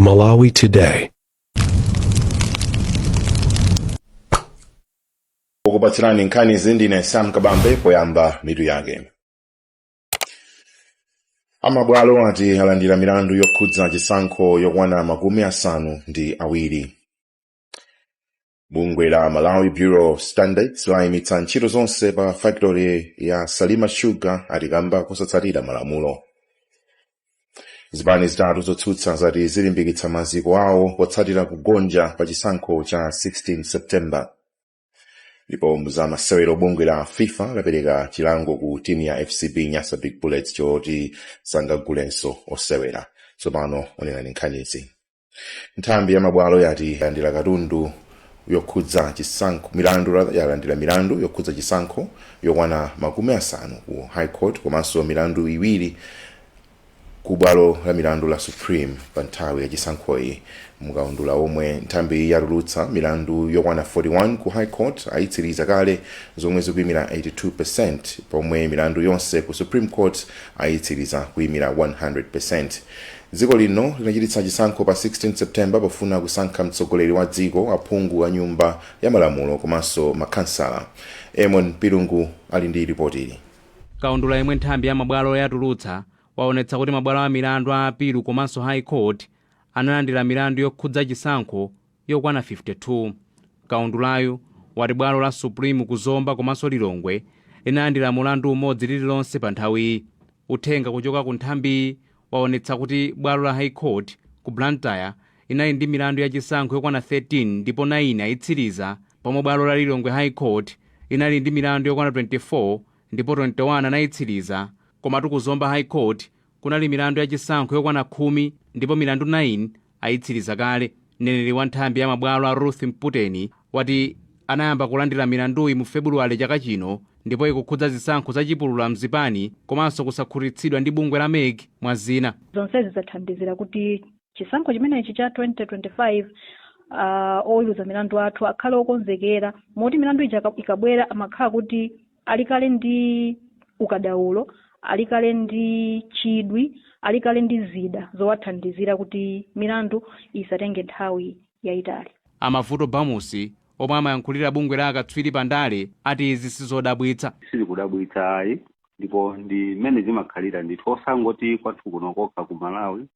Malawi Today. Okupatsirani nkhanizi ndine Sam Kabambe. Poyamba, mitu yake. Amabwalo ati alandira milandu yokhudza chisankho yokwana 70. Bungwe la Malawi Bureau of Standards layimitsa ntchito zonse pa factory ya Salima Sugar, ati kamba kosatsatira malamulo. Zipani zitatu zotsutsa zati zilimbikitsa maziko awo potsatira kugonja pa chisankho cha 16 September. Ndipo muzamasewero, bungwe la FIFA lapereka chilango ku timu ya FCB Nyasa Big Bullets choti sangagulenso osewera. Tsopano onerani nkhanizi. Nthambi ya mabwalo yati yalandira katundu yokhudza chisankho, milandu, yalandira milandu yokhudza chisankho yokwana 50 ku High Court komanso milandu iwiri ku bwalo la milandu la Supreme pa nthawi ya chisankhoyi. Mukaundula omwe nthambi yatulutsa, milandu yokwana 41 ku High Court ayitsiriza kale, zomwe zikuyimira 82%, pomwe milandu yonse ku Supreme Court ayitsiriza kuyimira 100%. Dziko lino linachititsa chisankho pa 16 September pofuna kusankha mtsogoleri wa dziko, aphungu a Nyumba ya Malamulo komanso makhansala. Emon Pilungu ali ndi ripoti ili. Kaundula yemwe nthambi ya mabwalo yatulutsa waonetsa kuti mabwalo a milandu a apilu komanso High Court analandira milandu yokhudza chisankho yokwana 52. Kaundulayu wati bwalo la Supreme ku Zomba komanso Lilongwe linalandira mulandu umodzi lililonse pa nthawiyi. Uthenga kuchoka ku nthambiyi waonetsa kuti bwalo la High Court ku Blantyre inali ndi milandu yachisankho yokwana 13 ndipo 9 ayitsiriza, pomwe bwalo la Lilongwe High Court inali ndi milandu yokwana 24 ndipo 21 anayitsiriza. Komatu ku Zomba High Court kunali milandu yachisankho yokwana 10 ndipo milandu 9 ayitsiriza kale. Mneneri wa nthambi ya mabwalo a Ruth Mputeni wati anayamba kulandira milanduyi mu Febuluwale chaka chino ndipo ikukhudza zisankho zachipulula mzipani komanso kusakhutitsidwa ndi bungwe la MEC, mwa zina. Zonsezi zathandizira kuti chisankho chimenechi cha 2025, oweruza milandu athu akhale okonzekera, moti milandu ija ikabwera amakhala kuti ali kale ndi ukadaulo, ali kale ndi chidwi, ali kale ndi zida zowathandizira kuti milandu isatenge nthawi yayitali. Amavuto Bamusi, omwe amayankhulira bungwe la akatswiri pa ndale, ati izi sizodabwitsa. Sizikudabwitsa ayi, ndipo ndi mmene zimakhalira ndithu, osangoti kwathu kuno kokha ku Malawi,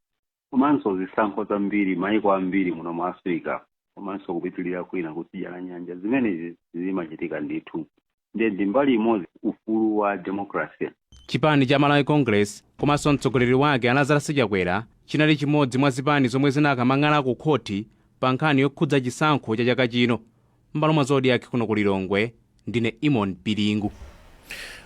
komanso zisankho zambiri maiko ambiri muno mu Africa komanso kupitilira kwina kutsidya la nyanja, zimenezi zimachitika ndithu. Ndiye ndi mbali imodzi ufulu wa democracy. Chipani cha Malawi Congress komanso mtsogoleri wake a Lazarus Chakwera chinali chimodzi mwa zipani zomwe zinakamang'ala ku khoti pa nkhani yokhudza chisankho cha chaka chino. M'malo mwa Zodiak kuno ku Lilongwe, ndine Imon Pilingu.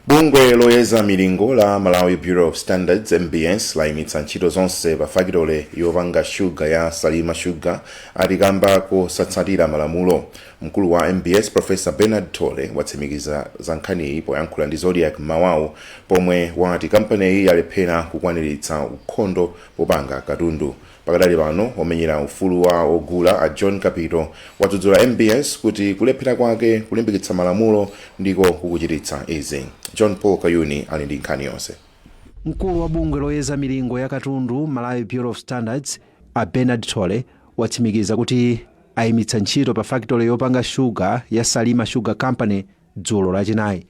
Bungwe loyeza milingo la Malawi Bureau of Standards, MBS, layimitsa ntchito zonse pa fakitole yopanga shuga ya Salima Sugar, ati kamba kosatsatira malamulo. Mkulu wa MBS, Professor Bernard Thole, watsimikiza za nkhaniyi poyankhula ndi Zodiak mmawawu, pomwe wati kampaniyi yalephera kukwaniritsa ukhondo popanga katundu. Pakadali pano, omenyera ufulu wa ogula a John Kapito wadzudzula MBS kuti kulephera kwake kulimbikitsa malamulo ndiko kukuchititsa izi. John Paul Kayuni ali ndi nkhani yonse. Mkulu wa bungwe loyeza milingo ya katundu, Malawi Bureau of Standards, a Bernard Thole, watsimikiza kuti ayimitsa ntchito pa fakitole yopanga shuga ya Salima Sugar Company dzulo Lachinayi.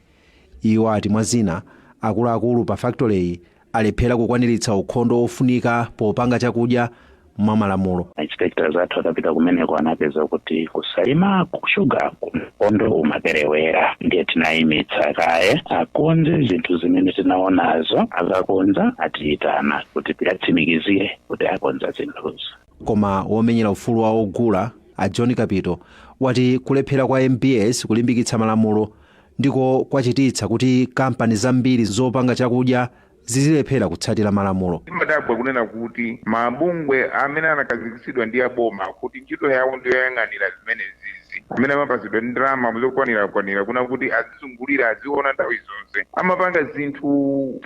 Iwo ati, mwa zina, akuluakulu pa fakitoleyi alephera kukwaniritsa ukhondo ofunika popanga chakudya mwa malamulo. Inspectors athu atapita kumeneko anapeza kuti ku Salima Sugar ukhondo umaperewera, ndiye tinayimitsa kaye akonze zinthu zimene tinaonazo. Akakonza atiyitana kuti tiyatsimikizire kuti akonza zinthuzo. Koma womenyera ufulu wa ogula a John Kapito wati kulephera kwa MBS kulimbikitsa malamulo ndiko kwachititsa kuti kampani zambiri zopanga chakudya zizilephera kutsatira malamulo. Timadabwa kunena kuti mabungwe amene anakhazikitsidwa ndi aboma kuti ntchito yawo ndiyoyang'anira zimenezizi, amene amapatsidwa ndalama zokwanira kuna kuti azizungulira, aziona nthawi zonse, amapanga zinthu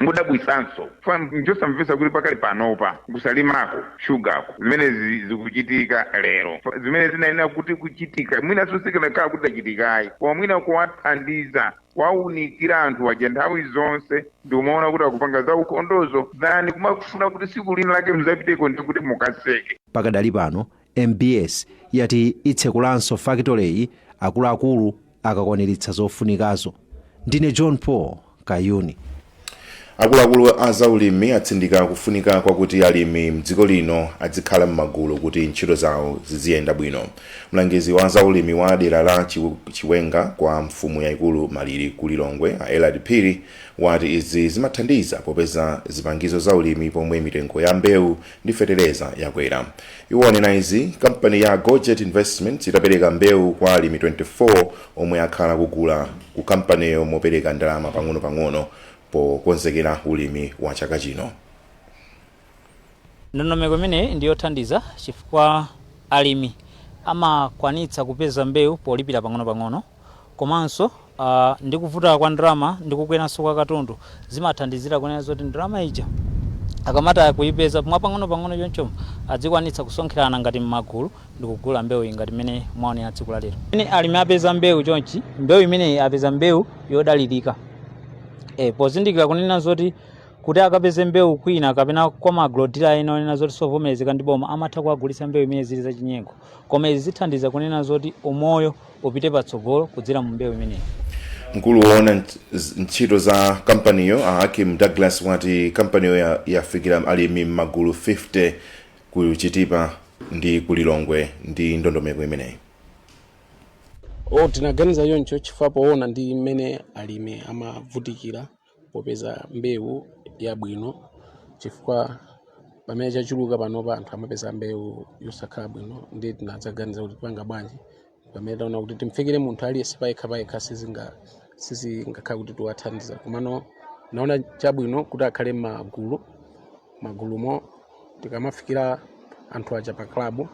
modabwisanso. Nchosamvetsa kuti pakali panopa ku Salimako Sugarko zimenezi zikuchitika lero, zimene zinayenera kuti kuchitika mwinanso sikanakhala kuti tachitikayi, koma mwina kuwathandiza, kuwaunikira anthu aja nthawi zonse ndikumaona kuti akupanga za ukhondozo, than kumafuna kuti tsiku lina lake muzapiteko ndi kuti mukaseke. Pakadali pano MBS yati itsekulanso fakitoleyi akuluakulu akakwaniritsa zofunikazo. Ndine John Paul Kayuni. Akuluakulu a zaulimi atsindika kufunika kwakuti alimi mdziko lino adzikhala m'magulu kuti ntchito zawo ziziyenda bwino. Mlangizi wa zaulimi wa dera la Chiwenga kwa mfumu yayikulu Maliri ku Lilongwe, a Elad Phiri, wati izi zimathandiza popeza zipangizo za ulimi pomwe mitengo ya mbewu ndi fetereza yakwera. Iwo anena izi kampani ya Gojet Investments itapereka mbewu kwa alimi 24 omwe akhala kugula ku kampaniyo mopereka ndalama pang'ono-pang'ono pokonzekera ulimi wa chaka chino. Ndondomeko imeneyi ndiyothandiza chifukwa alimi amakwanitsa kupeza mbewu polipira pang'ono-pang'ono, komanso ndi kuvuta kwa ndalama ndi kukweranso kwa katundu, zimathandizira kunena zoti ndalama ija akamata kuyipeza mwa pang'ono-pang'ono, choncho adzikwanitsa kusonkherana ngati m'magulu ndi kugula mbewu iyi ngati mmene mwaonera tsiku la lero. Imene alimi apeza mbewu chonchi, mbewu imeneyi apeza mbewu yodalirika, pozindikira kunena zoti kuti akapeze mbewu kwina kapena kwa ma agro dealer ena onena zoti sovomerezeka ndi boma, amatha kuwagulitsa mbewu imene zili zachinyengo, koma izi zithandiza kunena zoti umoyo upite patsogolo kudzera mu mbewu imeneyi. Mkulu woona ntchito za kampaniyo, a Hakim Douglas, wati kampaniyo yafikira alimi m'magulu 50 ku Chitipa ndi ku Lilongwe ndi ndondomeko imeneyi. O, tinaganiza choncho chifukwa poona ndi mmene alimi amavutikira popeza mbewu yabwino, chifukwa pamene chachuluka panopa anthu amapeza mbewu yosakhala bwino. Ndi tinadzaganiza kuti tipanga bwanji pamene taona kuti timfikire munthu aliyense payekha payekha sizingakhala kuti tiwathandiza, komano naona chabwino kuti akhale m'magulu. Magulumo tikamafikira anthu aja pa club,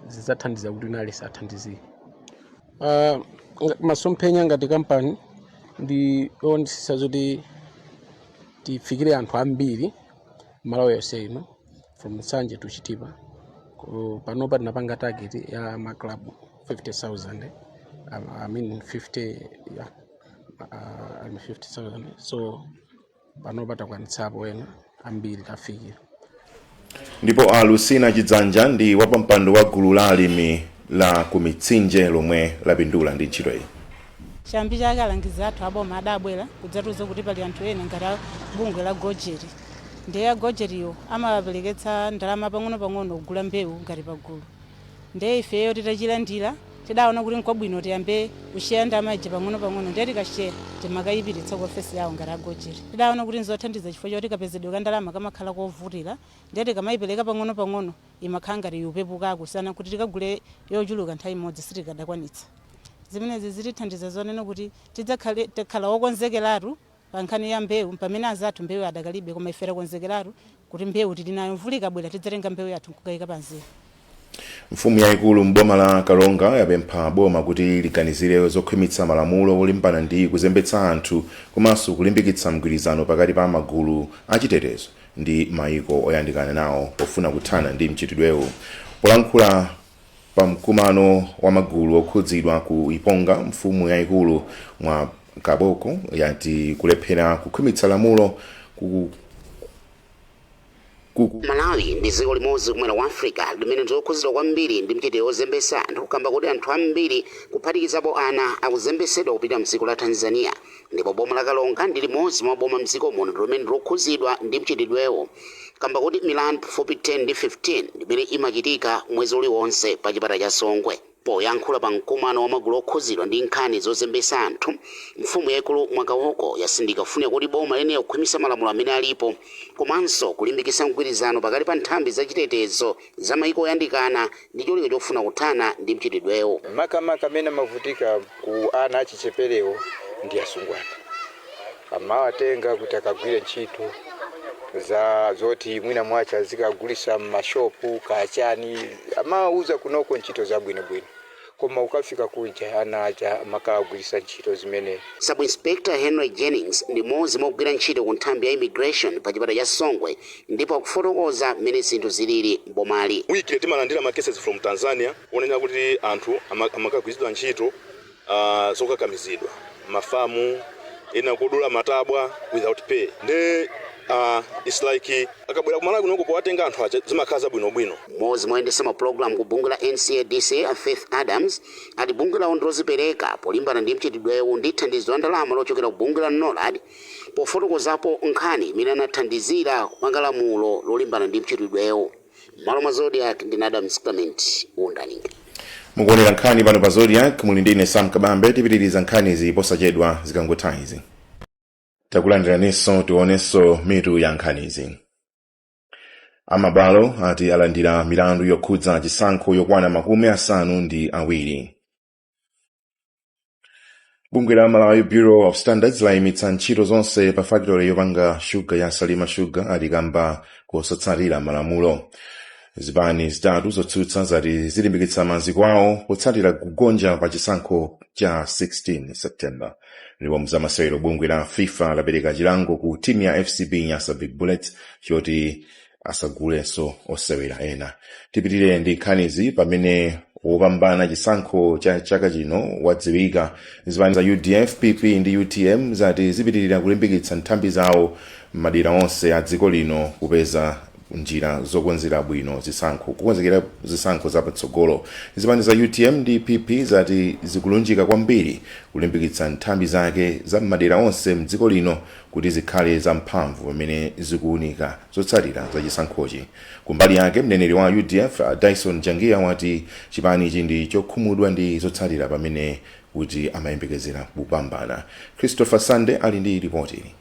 zidzathandiza kuti wina aliyense athandizike. Masomphenya ngati kampani ndi oonetsetsa zoti tifikire anthu ambiri Malawi yonse ino, from Nsanje to Chitipa. Panopa tinapanga target ya ma club 50,000, I mean 50, yeah, I mean 50,000. So panopa takwanitsapo ena ambiri tafikira. Ndipo a Lucina Chidzanja ndi wapampando wa gulu la alimi la ku Mitsinje lomwe lapindula ndi ntchito iyi. Chiyambi chake alangizi athu aboma adabwera kudzatiuza kuti pali anthu ena ngati a bungwe la Gojeri, ndiye a Gojeriyo amawapereketsa ndalama pang'ono-pang'ono kugula mbewu ngati pagulu. Ndiye ifeyo titachilandira tidaona kuti nkwabwino tiyambe kusheya ndalama ija pang'ono-pang'ono, ndiye tikasheya timakayipititsa ku ofesi yawo ngati a Gojeri. Tidaona kuti nzothandiza chifukwa choti kapezedwe ka ndalama kamakhala kovutira, ndiye tikamayipereka pang'ono-pang'ono imakhala ngati yupepukako kusiyana kuti tikagule yochuluka nthawi imodzi, sitikadakwanitsa. Zimenezi zitithandiza zonena kuti tidzakhale tikhala wokonzekeratu pa nkhani ya mbewu, pamene anzathu mbewu adakalibe, koma ife takonzekeratu kuti mbewu tili nayo. Mvula ikabwera tidzatenga mbewu yathu nkukayika panzira. Mfumu yayikulu m'boma la Karonga yapempha boma kuti liganizire zokhwimitsa malamulo olimbana ndi kuzembetsa anthu komanso kulimbikitsa mgwirizano pakati pa magulu achitetezo ndi mayiko oyandikana nawo pofuna kuthana ndi mchitidwewu. Polankhula pa mkumano wa magulu okhudzidwa ku Iponga, mfumu yayikulu mwa Kaboko yati kulephera kukhwimitsa lamulo ku Malawi ndi dziko limodzi kumwera wa Africa limene ndilokhudzidwa kwambiri ndi mchitidwe wozembetsa anthu, kamba kuti anthu ambiri, kuphatikizapo ana, akuzembesedwa kupita mdziko la Tanzania. Ndipo boma la Karonga ndi limodzi mwa boma mdziko muno limene ndilokhudzidwa ndi mchitidwewo, kamba kuti milandu pafupi 10 ndi 15 limene imachitika mwezi uliwonse pa chipata cha Songwe. Poyankhula pa mkumano wa magulu okhudzidwa ndi nkhani zozembetsa anthu, mfumu yayikulu Mwakawoko yasindika kufunika kuti boma liyenera kukhwimitsa malamulo amene alipo komanso kulimbikitsa mgwirizano pakati pa nthambi zachitetezo za mayiko oyandikana ndi cholinga chofuna kuthana ndi mchitidwewo. Makamaka amene amavutika ku ana achicheperewo ndi asungwana, amawatenga kuti akagwire ntchito za zoti mwina mwacha zikagulisa m'mashopu kachani, amawauza kunoko ntchito zabwinobwino, koma ukafika kunja ana aja amakawagwirisa ntchito zimene. Sub Inspector Henry Jennings ndi mmodzi mwa ogwira ntchito ku nthambi ya immigration pa chipata cha Songwe, ndipo akufotokoza mmene zinthu zilili mbomali. Weekly timalandira ma cases from Tanzania onena kuti anthu amakagwiritsidwa ntchito zokakamizidwa, mafamu ena, kudula matabwa without pay. Nde It's like akabwera kumalawi kunoko powatenga anthu aja zimakhala zabwinobwino. Mmodzi moyendetsa mapulogalamu ku bungwe la NCADC, a Faith Adams, ati bungwe lawo ndilozipereka polimbana ndi mchitidwewu ndi thandizo la ndalama lochokera ku bungwe la NORAD. Pofotokozapo nkhani imene anathandizira kupanga lamulo lolimbana ndi mchitidwewu, m'malo mwa Zodiak, ndine Adams Clement Wundaninga. Mukuonera nkhani pano pa Zodiak, muli ndine Sam Kabambe. Tipitiriza nkhanizi posachedwa zikangotha izi. Takulandiraninso, tionenso mitu ya nkhanizi. Amabwalo ati alandira milandu yokhudza chisankho yokwana 70. Bungwe la Malawi Bureau of Standards layimitsa ntchito zonse pa factory yopanga shuga ya Salima Sugar, ati kamba kosatsatira malamulo. Zipani zitatu zotsutsa zati zilimbikitsa maziko awo potsatira kugonja pa chisankho cha 16 September. Ndipo mzamasewero, bungwe la FIFA lapereka chilango ku timu ya FCB Nyasa Big Bullets choti asagulenso osewera ena. Tipitirire ndi nkhanizi pamene wopambana chisankho cha chaka chino wadziwika. Zipani za UDF, PP ndi UTM zati zipitirira kulimbikitsa nthambi zawo m'madera onse a dziko lino kupeza njira zokonzera bwino zisankho, kukonzekera zisankho zapatsogolo. Zipani za UTM ndi PP zati zikulunjika kwambiri kulimbikitsa nthambi zake za m'madera onse mdziko lino kuti zikhale zamphamvu pamene zikuunika zotsatira za chisankhochi. Kumbali yake, mneneri wa UDF Dyson Jangiya wati chipanichi ndi chokhumudwa ndi zotsatira pamene kuti amayembekezera kupambana. Christopher Sande ali ndi ripoti ili.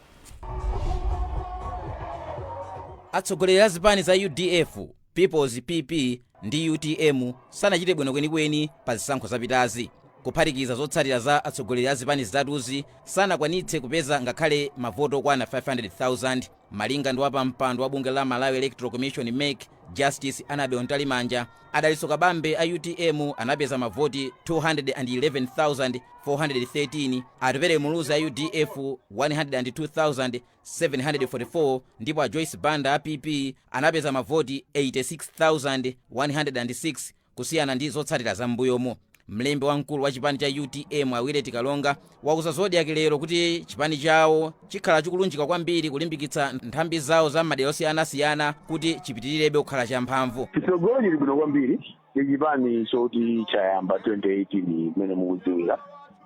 Atsogoleri a zipani za UDF, People's PP ndi UTM sanachite bwino kwenikweni pa zisankho zapitazi. Kuphatikiza zotsatira za atsogoleri a zipani zitatuzi, sanakwanitse kupeza ngakhale mavoto okwana 500,000. Malinga ndi wapampando wa bungwe la Malawi Electoral Commission, MEC, Justice Annabel Mtalimanja, a Dalitso Kabambe a UTM anapeza mavoti 211,413, Atupele Muluzi a UDF 102,744, ndipo a Joyce Banda a PP anapeza mavoti 86,106. Kusiyana ndi zotsatira za m'mbuyomo, mlembi wamkulu wa chipani cha UTM, a Willet Kalonga, wauza Zodiak lero kuti chipani chawo chikhala chikulunjika kwambiri kulimbikitsa nthambi zawo za m'madera osiyanasiyana kuti chipitirirabe kukhala champhamvu. Chitsogolo chili bwino kwambiri. Ndi chipani choti chayamba 2018 imene mukudziwira,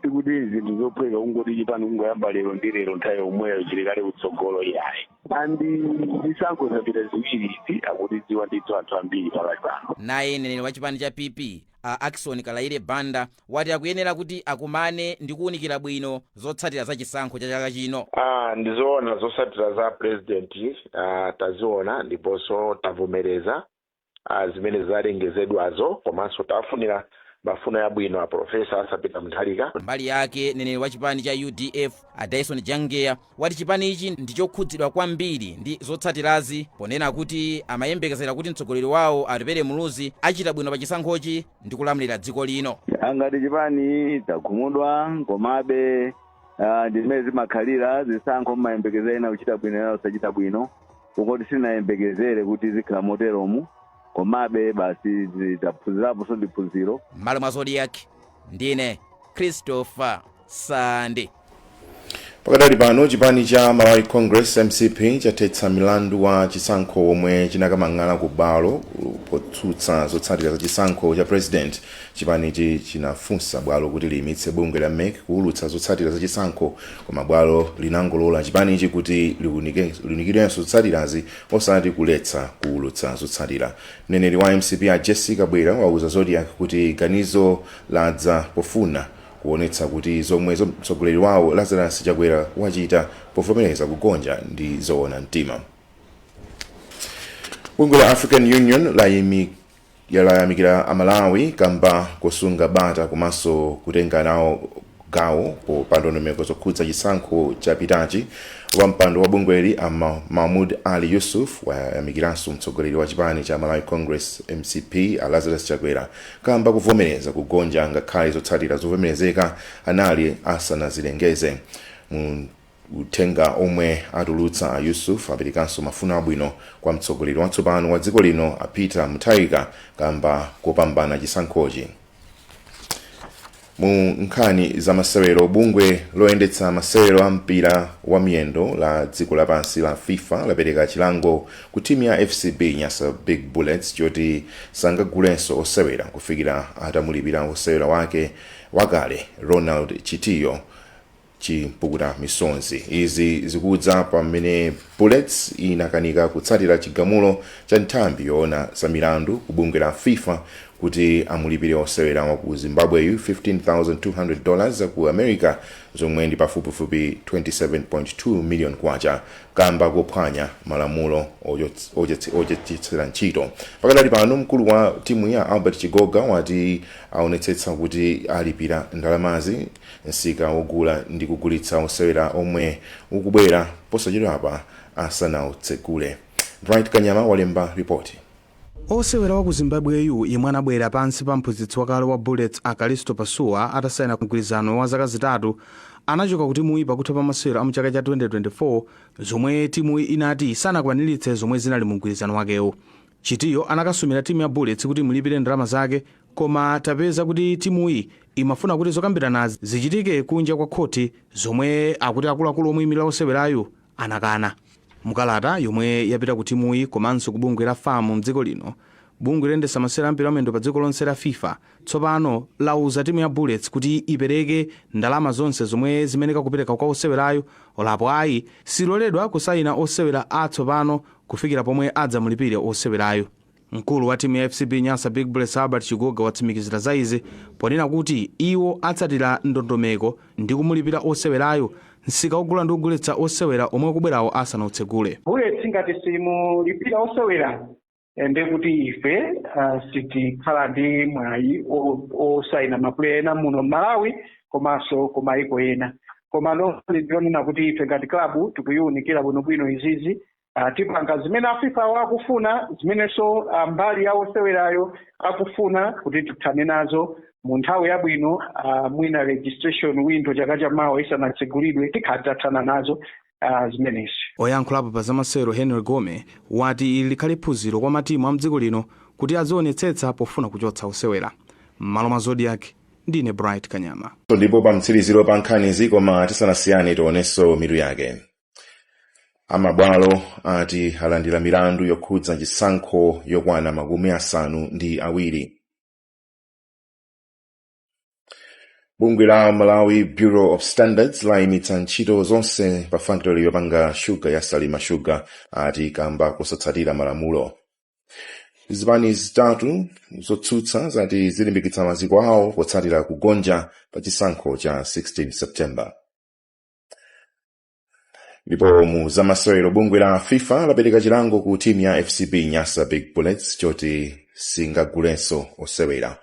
sikuti zinthu zophweka kungoti chipani kungoyamba lero ndi lero, nthawi yomweyo chili kale kutsogolo, iyayi. And zisankho zapita ziwiri izi, akutidziwa ndithu anthu ambiri pakali pano. Naye mneneri wa chipani cha PP, a Akson Kalaile Banda, wati akuyenera kuti akumane ndi kuwunikira bwino zotsatira za chisankho cha chaka chino. Ndizoona, zotsatira za president taziona ndiponso tavomereza zimene zalengezedwazo, komanso tafunira mafuno yabwino a Professor Arthur Peter Mutharika. Mbali yake, mneneri wa chipani cha UDF, a Dyson Jangeya, wati chipanichi ndi chokhudzidwa kwambiri ndi zotsatirazi, ponena kuti amayembekezera kuti mtsogoleri wawo Atupele Muluzi achita bwino pa chisankhochi ndi kulamulira dziko lino. Angati chipani takhumudwa, komabe ndi zimene zimakhalira zisankho, mmayembekezera ena kuchita bwino, ena kusachita bwino. Kungoti sitinayembekezere kuti zikhala moteromu, komabe basi taphunzirapo, so ndi phunziro. M'malo mwa Zodiak, ndine Christopher Sande. Pakadali pano, chipani cha Malawi Congress, MCP, chathetsa milandu wa chisankho womwe chinakamang'ala ku bwalo potsutsa zotsatira za chisankho cha president. Chipanichi chinafunsa bwalo kuti liyimitse bungwe la MEC kuwulutsa zotsatira za chisankho, koma bwalo linangolola chipanichi kuti liunikirenso zotsatirazi, osati kuletsa kuwulutsa zotsatira. Mneneri wa MCP, a Jessie Kabwila, wauza Zodiak kuti ganizo ladza pofuna kuonetsa kuti zomwe mtsogoleri wawo Lazarus Chakwera wachita povomereza kugonja ndi zoona mtima. Bungwe la African Union layamikira Amalawi kamba kosunga bata komanso kutenga nawo gawo pa ndondomeko zokhudza chisankho chapitachi. Wampando wa bungweli, a Mahmoud Ali Yusuf, wayamikiranso mtsogoleri wa chipani cha Malawi Congress, MCP, a Lazarus Chakwera, kamba kuvomereza kugonja ngakhale zotsatira zovomerezeka anali asanazilengeze. Mu uthenga omwe atulutsa, a Yusuf aperekanso mafuno abwino kwa mtsogoleri watsopano wa dziko lino, a Peter Mutharika, kamba kopambana chisankhochi. Mu nkhani za masewero, bungwe loyendetsa masewero a mpira wa miyendo la dziko lapansi la FIFA lapereka chilango ku timu ya FCB Nyasa Big Bullets choti sangagulenso osewera kufikira atamulipira osewera wake wakale Ronald Chitiyo chimpukuta misonzi. Izi zikudza pamene Bullets inakanika kutsatira chigamulo cha nthambi yoona za milandu ku bungwe la FIFA kuti amulipire osewera wa ku Zimbabweyu $15,200 ku America, zomwe ndi pafupifupi 27.2 million kwacha, kamba kophwanya malamulo ochetsera ntchito. Pakadali pano, mkulu wa timu ya Albert Chigoga wati aonetsetsa kuti alipira ndalamazi msika wogula ndi kugulitsa osewera omwe ukubwera posachedwapa asanautsegule. Bright Kanyama walemba ripoti. Osewera wa ku Zimbabweyu, yemwe anabwera pansi pa mphunzitsi wakale wa Bullets Akalisto Pasuwa atasayina mgwirizano wa zaka 3, anachoka ku timuyi pakutha pa masewero a mchaka cha 2024, zomwe timuyi inati sanakwaniritse zomwe zinali mu mgwirizano wakewo. Chitiyo anakasumira timu ya Bullets kuti imulipire ndalama zake, koma tapeza kuti timuyi imafuna kuti zokambiranazi zichitike kunja kwa khoti, zomwe akuti akuluakulu omuyimirira osewerayo anakana. Mukalata yomwe yapita ku timuyi komanso ku bungwe la FAM mdziko lino, bungwe loyendetsa masewero a mpira wamiyendo pa dziko lonse la FIFA tsopano lauza timu ya Bullets kuti ipereke ndalama zonse zomwe zimeneka kupereka kwa osewerayo, olapo ayi siloledwa kusayina osewera atsopano kufikira pomwe adzamulipire osewerayo. Mkulu wa timu ya FCB Nyasa Big Bullets Albert Chigoga watsimikizira za izi ponena kuti iwo atsatira ndondomeko ndi kumulipira osewerayo msika wogula ndi kugulitsa osewera omwe ukubwerawo asanautsegule. Bullets ngati simulipira osewera, ndekuti ife sitikhala ndi mwayi osayina mapuleya ena muno Malawi komanso kumayiko ena. Koma ndionena kuti ife ngati club tikuyiwunikira bwinobwino izizi. Tipanga zimene a FIFA akufuna, zimenenso mbali ya osewerayo akufuna, kuti tithane nazo mu nthawi yabwino. Mwina registration window chaka chamawa isanatsegulidwe, tikhala tathana nazo zimenezi. Oyankhulapo pa zamasewero Henry Gome wati ili likhale phunziro kwa matimu a mdziko lino kuti azionetsetsa pofuna kuchotsa osewera. M'malo mwa Zodiak, ndine Bright Kanyama. Ndipo pa mtsiriziro pa nkhanizi, koma tisanasiyane, tionenso mitu yake. Amabwalo ati alandira milandu yokhudza chisankho yokwana 70. Bungwe la Malawi Bureau of Standards layimitsa ntchito zonse pa factory yopanga shuga ya Salima Sugar, ati kamba kosatsatira malamulo. Zipani zitatu zotsutsa zati zilimbikitsa maziko awo potsatira kugonja pa chisankho cha 16 September. Ndipo mu zamasewero, bungwe la FIFA lapereka chilango ku timu ya FCB Nyasa Big Bullets choti singagulenso osewera.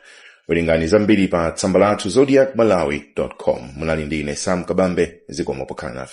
Werengani zambiri pa tsamba lathu zodiakmalawi.com. Munali ndi ine Sam Kabambe. Zikomo pokhala nafe.